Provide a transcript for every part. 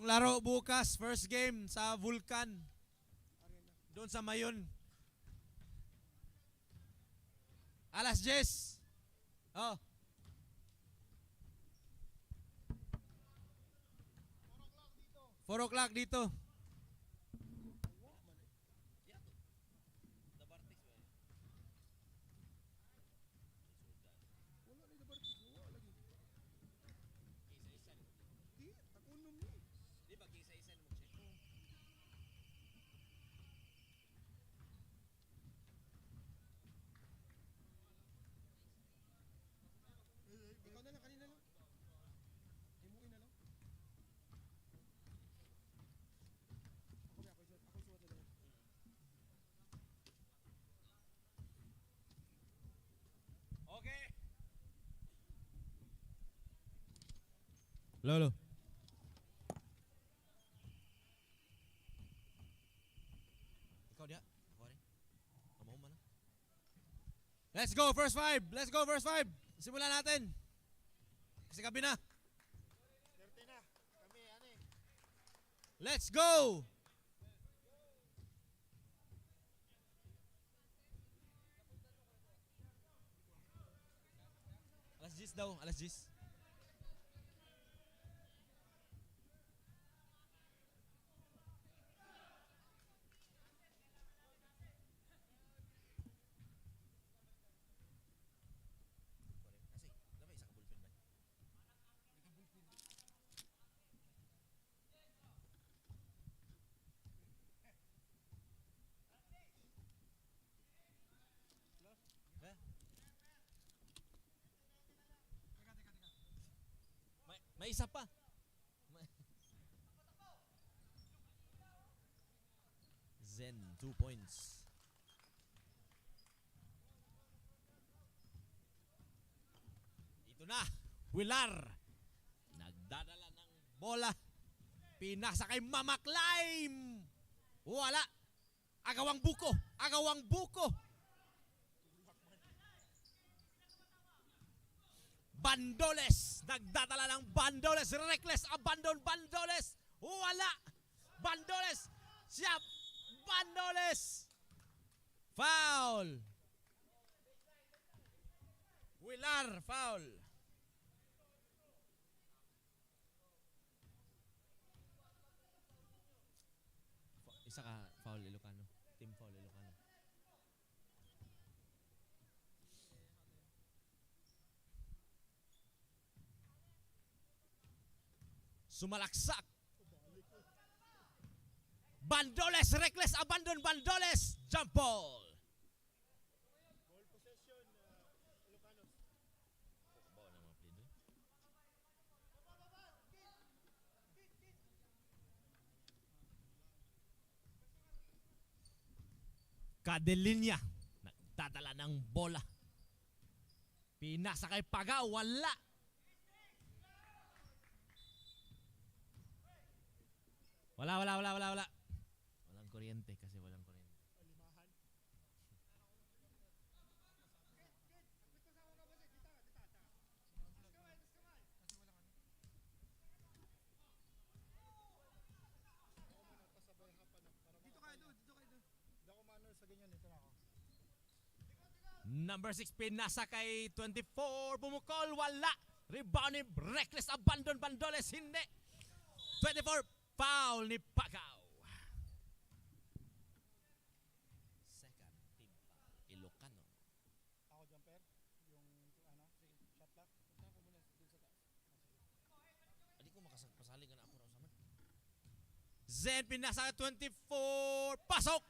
laro bukas, first game sa Vulcan. Doon sa Mayon. Alas 10. Oh. Four o'clock dito. Ikaw na lang, kanina lang. Imuin na lang. Ako suwat na lang. Okay. Lolo. Ikaw dia. Ako rin. Kamahon man. Let's go, first five. Let's go, first five. Simulan natin. Kasi gabi na. 30 na. Kami, ano eh. Let's go! Alas 10 daw, alas 10. May isa pa. Zen, 2 points. Ito na, Wilar. Nagdadala ng bola. Pinasa kay Mama Climb. Wala. Agawang buko. Agawang buko. Bandoles. Nagdadala ng Bandoles. Reckless. Abandon Bandoles. Wala. Bandoles. Siya. Bandoles. Foul. Wilar. Foul. Isa ka foul Ilocano. Team foul Ilocano. Sumalaksak. Bandoles, reckless, abandon Bandoles. Jump ball. Ball possession, Ilocanos. Bawa na mga play doon. Kadelinya. Nagdadala ng bola. Pinasa kay Pagaw. Wala. Wala. Walang kuryente kasi walang kuryente. Limahan. Dito kayo doon. Hindi ako maano sa ganyan. Ito na ako. Number 6 pinasa kay 24. Bumukol. Wala. Rebound ni reckless. Abandon Bandoles. Hindi. 24. Foul ni Pagaw. Second team foul. Ilocano. Ako jumper. Yung ano, shot clock. Punta ko muna dun sa taas. Hindi ko makasali ka na ako raw sa man. Zen pinasa kay 24. Pasok.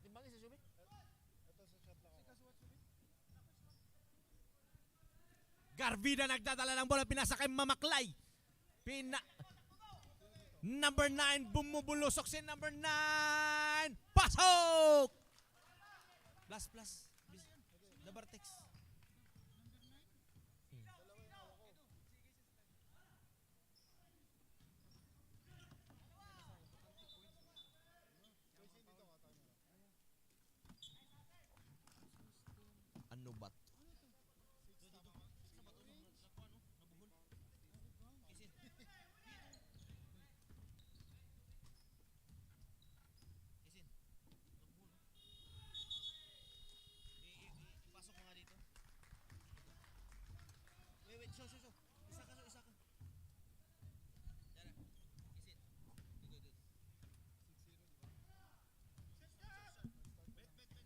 Timbangin si Subi. Ito sa shot clock. Garvida nagdadala ng bola, pinasa kay Mamaklay. Number 9, bumubulusok si number 9. Pasok! Plus. The Bartex. Ano ba? So. Isa ka. Yan na. Isit.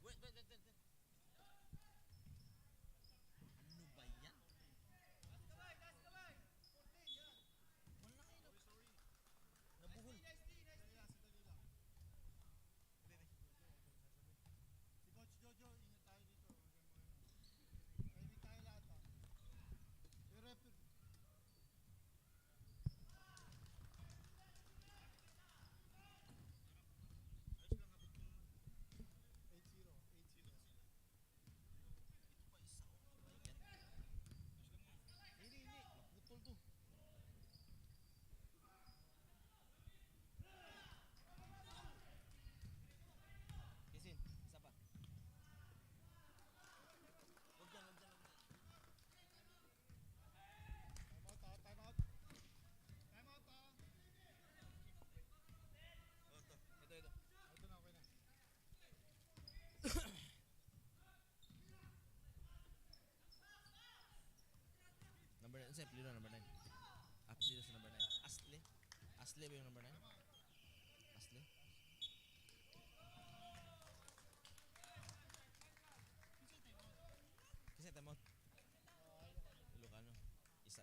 Good. 6-0, di ba? Wait. Ano ba yan? Wala kayo. Nabuhol. Si Coach Jojo, ingat tayo dito. Tahimik tayo lahat ha. Yung rep, 8-0. Hindi. Naputol to. Kisin, isa pa. Huwag dyan. Time out. Oh, to. Ito. Ito na, okay na. Number 9. Sep, Lino, number 9. Apelido sa number 9. Asle ba yung number 9? Asle? Kasi time out. Ilocano. Isa.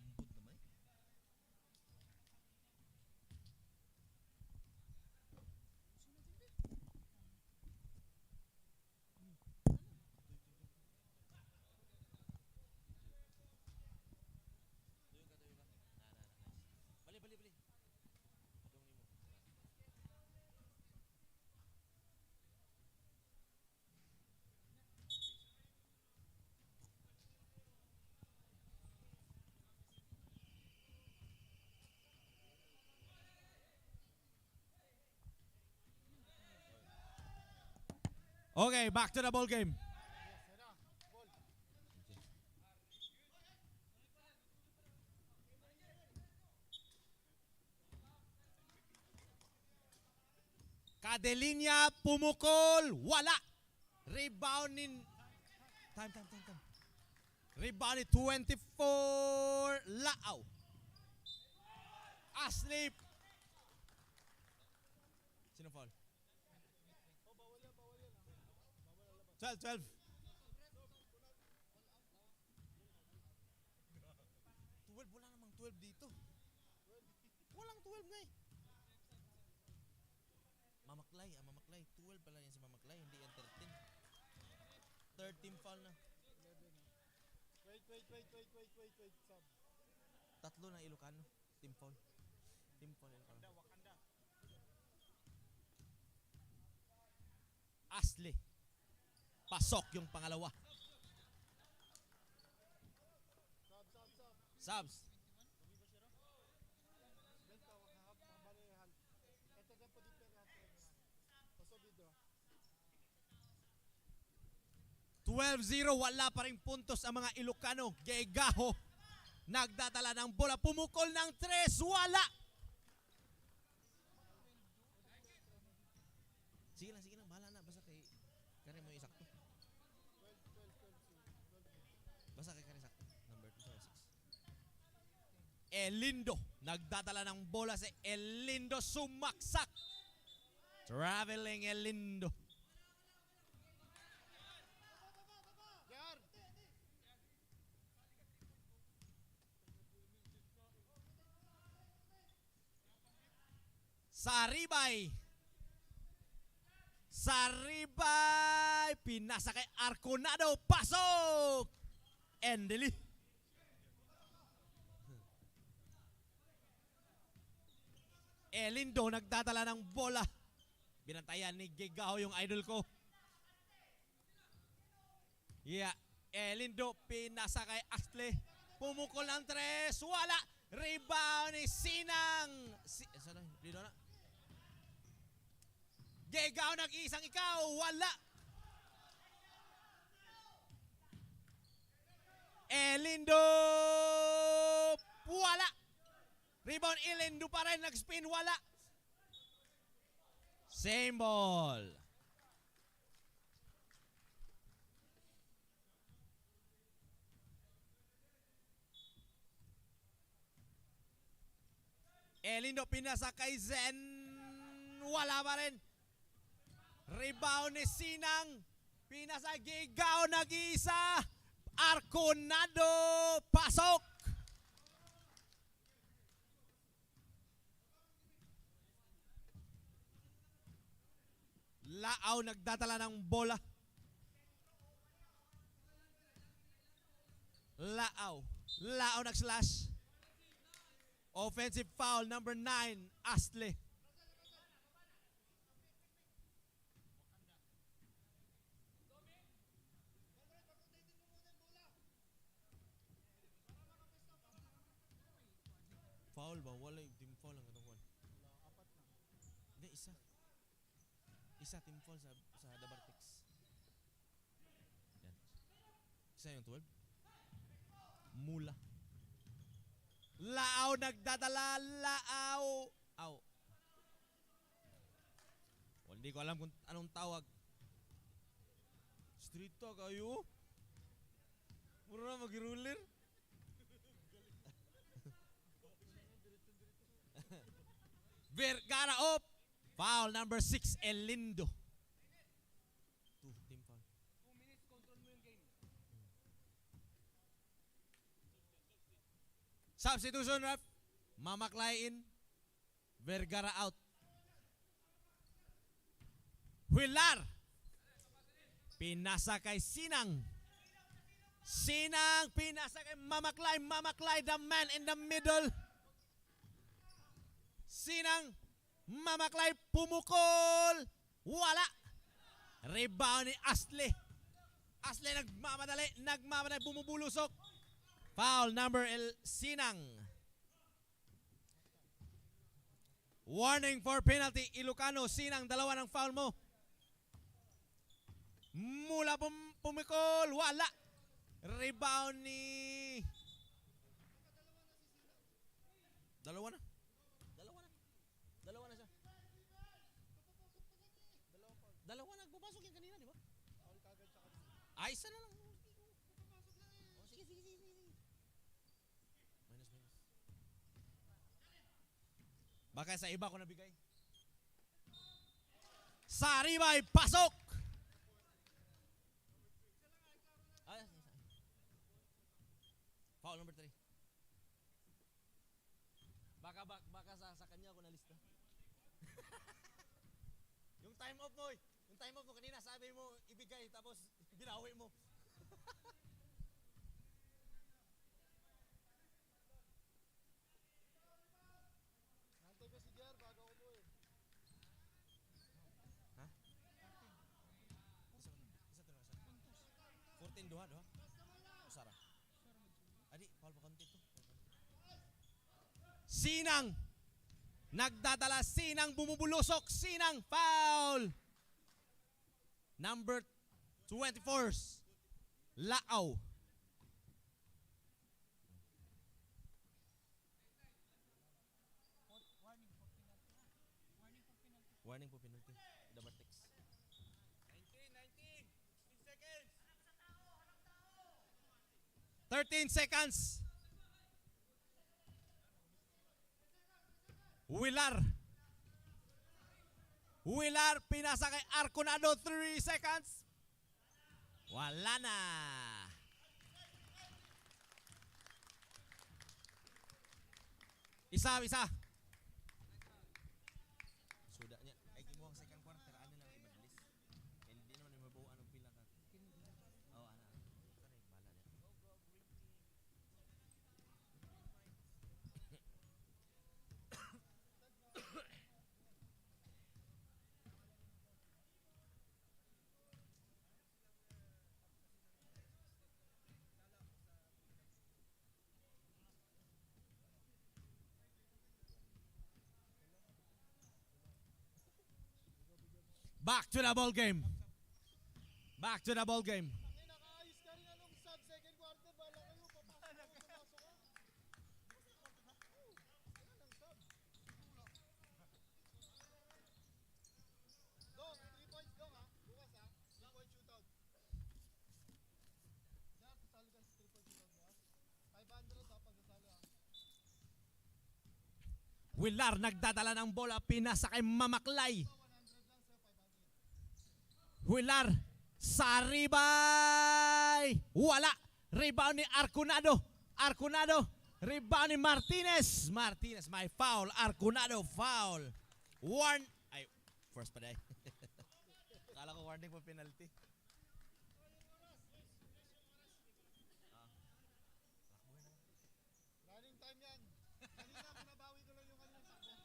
Lambot naman eh. Tuyo ka. Na, nice. Bali. Adong nimo. Okay, back to the ball game. Yes, yan na. Ball. Kadelinya pumukol, wala. Rebound in time. Rebound in 24 Lao. Asleep. Sino foul? Oh, bawal yan. Bawal ang labas. 12. 12, wala namang 12 dito. Walang 12 na eh. Mamaklay. 12 pala yan si Mamaklay, hindi yan 13. 13 foul na. 11 ha. Wait. Sub. Tatlo na Ilocano. Team foul Ilocano. Wakanda. Asle. Pasok yung pangalawa. Sub. Subs. Benta, mabalihal. Ito din po dito natin. Paso video. 12-0, wala pa ring puntos ang mga Ilocano. Gegaho. Nagdadala ng bola. Pumukol ng 3. Wala. Sige lang. Bahala na. Basta kay Kare mo isakto. 12. Basta kay Kare sakto. Number 2, 6. Elindo. Nagdadala ng bola si Elindo. Sumaksak. Traveling Elindo. Yar! Saribay. Pinasa kay Arconado. Pasok. Endeli. Elindo nagdadala ng bola. Binantayan ni Gigaho yung idol ko. Yeah. Elindo pinasa kay Asle. Pumukol ng 3. Wala. Rebound ni Sinang. Saan na? Lido na. Gigaho nag-isang ikaw. Wala. Elindo. Wala. Rebound Elindo pa rin. Nag-spin. Wala. Same ball. Elindo pinasa kay Zen. Wala pa rin. Rebound ni Sinang. Pinasa Gigao nag-iisa. Arconado. Pasok. Laaw nagdadala ng bola. Laaw nag-slash. Offensive foul number 9, Astley. Foul ba? Wala yung team foul ang katungkol. Hindi, isa. Isa team foul sa Dabartex. Yan. Isa yung 12. Mula. Laaw nagdadala. Laaw. Aw. Well, hindi ko alam kung anong tawag. Street talk ayo. Puro na mag-ruler. Vergara up. Foul number 6, Elindo. 2 team foul. 2 minutes, control mo yung game. Substitution ref. Mamaklay in. Vergara out. Huilar. Pinasa kay Sinang. Sinang pinasa kay Mamaklay. Mamaklay, the man in the middle. Sinang. Mamaklay pumukol. Wala. Rebound ni Astley. Astley nagmamadali, bumubulusok. Foul number Sinang. Warning for penalty. Ilocano, Sinang, dalawa ng foul mo. Mula pumikol. Wala. Rebound ni... Dalawa na siya. Dalawa na. Pupasok yan kanina, di ba? Ay, isa na lang. Sige. Minus. Baka sa iba ko nabigay. Saribay, pasok! Ay, foul number 3. Baka sa kanya ako nalista. Yung time off mo, kanina sabi mo ibigay tapos binawi mo. Nantay ko si Jer bago ako buhay. Ha? Isa to na siya. 14 duha. Usara. Adi, foul pa konti to. Sinang. Nagdadala, Sinang bumubulusok. Sinang, foul. Number 24, Laaw. Warning po penalty. Dabartex. 19. 13 seconds. Huilar pinasa kay Arconado. 3 seconds. Wala na. Isa. Suda niya. Ay kimuhang second quarter. Ano lang ibadlis. Hindi naman mabuo anong pila ka. Oh, ana. Back to the ball game. Ang nakaayos ka rin anong sub second quarter. Bala kayo, papasok ka. Dong, 3 points dong ha. Bukas ha. 3 point shootout. Sir, kasali ka sa 3 point shootout bukas. 500 ha pag nasali ha. Willar nagdadala ng bola, pinasa kay Mamaklay. Willar, Saribay, wala. Rebound ni Arconado. Arconado, rebound ni Martinez. Martinez, may foul. Arconado, foul. Ay, first pa day. Akala ko warning pa penalty. Running time yan. Kanina, pinabawi ko lang yung kanyang takbo.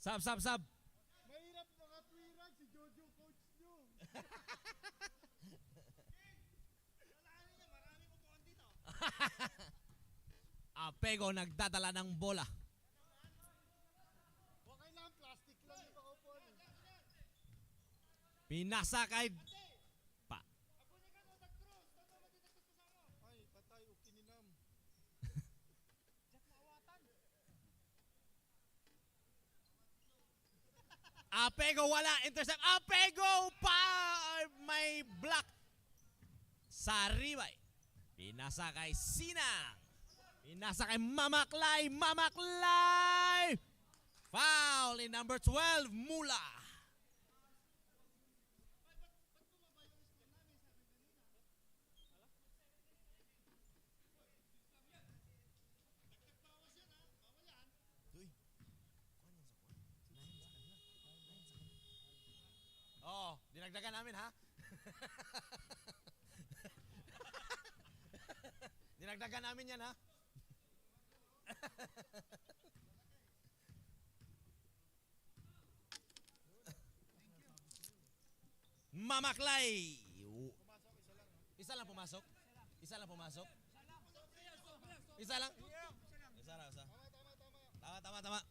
Sab. Mahirap mga 3 runs si Jojo, coach nyo. Apego nagdadala ng bola. Okay lang, plastic lang yung makaupuan. Pinasa kay Ay, patay, ukininam. Apego, wala. Intercept. Apego pa. May block. Saribay. Pinasa kay Sinang. Pinasa kay Mamaklay. Mamaklay. Foul in number 12. Mula. Oh, dinagdagan namin ha. Dinagdagan namin yan ha. Mamaklay. Isa lang pumasok. Isa lang pumasok. Isa lang. Isa lang. Tama.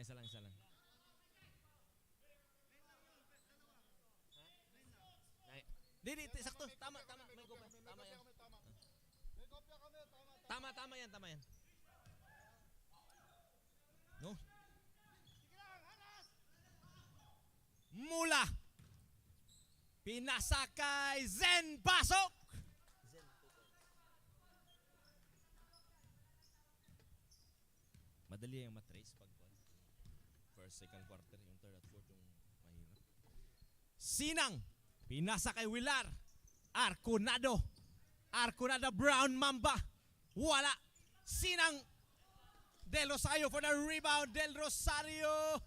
Isa lang. Di, sakto. Tama. May kopya. Tama yan. May kopya kami, tama. Tama yan. No? Mula. Pinasa kay Zen. Pasok. Madali yung matrace pag first, second quarter, yung third at fourth yung mahirap. Sinang. Pinasa kay Willar. Arconado. Brown Mamba. Wala. Sinang. Del Rosario for the rebound. Del Rosario.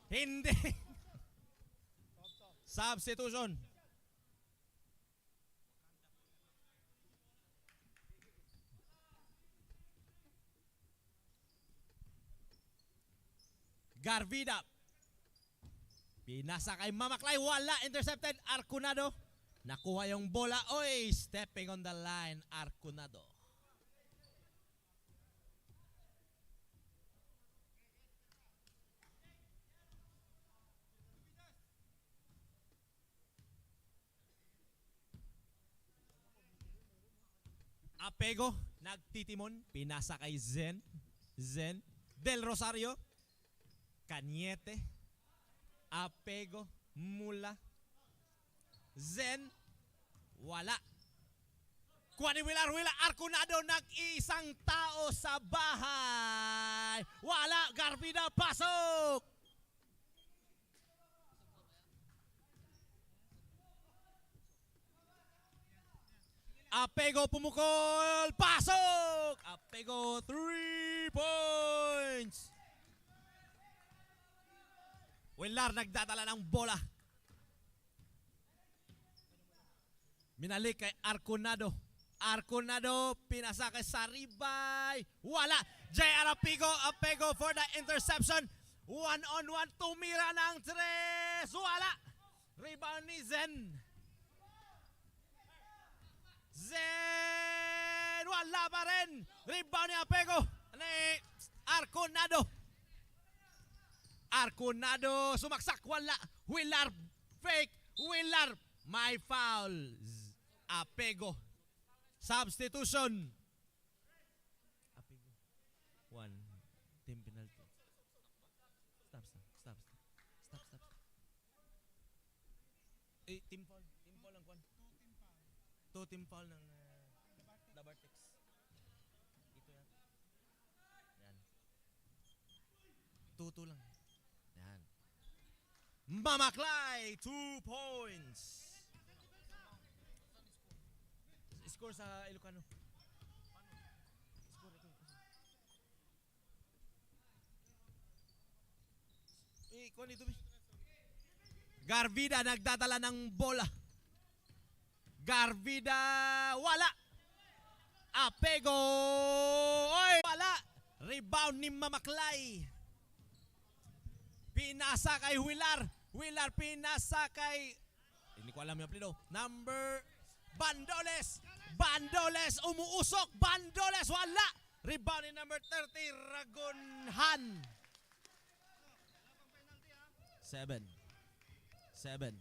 Hindi. Substitution. Garvida. Pinasa kay Mamaklay. Wala. Intercepted. Arconado. Nakuha yung bola. Oy, stepping on the line. Arconado. Apego. Nagtitimon. Pinasa kay Zen. Del Rosario. Cañete. Apego. Mula. Zen. Wala. Kuha ni Willar. Arconado. Nag-isang tao sa bahay. Wala. Garvida. Pasok. Apego pumukol. Pasok. Apego 3 points. Willar nagdadala ng bola. Minalik kay Arconado. Pinasa kay Saribay. Wala. J.R. Apego for the interception. 1-on-1. Tumira ng 3. Wala. Rebound ni Zen. Wala pa rin. Rebound ni Apego. Arconado. Sumaksak. Wala. Willar. Fake. Willar. May foul. Apego. Substitution. Apego. 1. Team penalty. Stop. Team foul. Team foul ng kwan. 2 team foul. 2 team foul ng Dabartex. Dabartex. Ito yan. Yan. 2-2 lang. Yan. Mamaklay! 2 points! Score sa Ilocano. Score ito. Kuha dito, Bi. Garvida nagdadala ng bola. Garvida wala. Apego. Oy, wala. Rebound ni Mamaklay. Pinasa kay Huilar. Huilar pinasa kay hindi ko alam yung apelido. Number Bandoles. Bandoles umuusok. Bandoles wala. Rebound ni number 30 Ragunhan. 7. 7.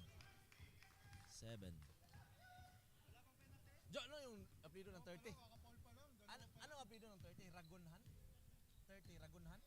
Jo, ano yung apelido ng 30? Kakapol pa lang. Ano apelido ng 30? Ragunhan? 30 Ragunhan?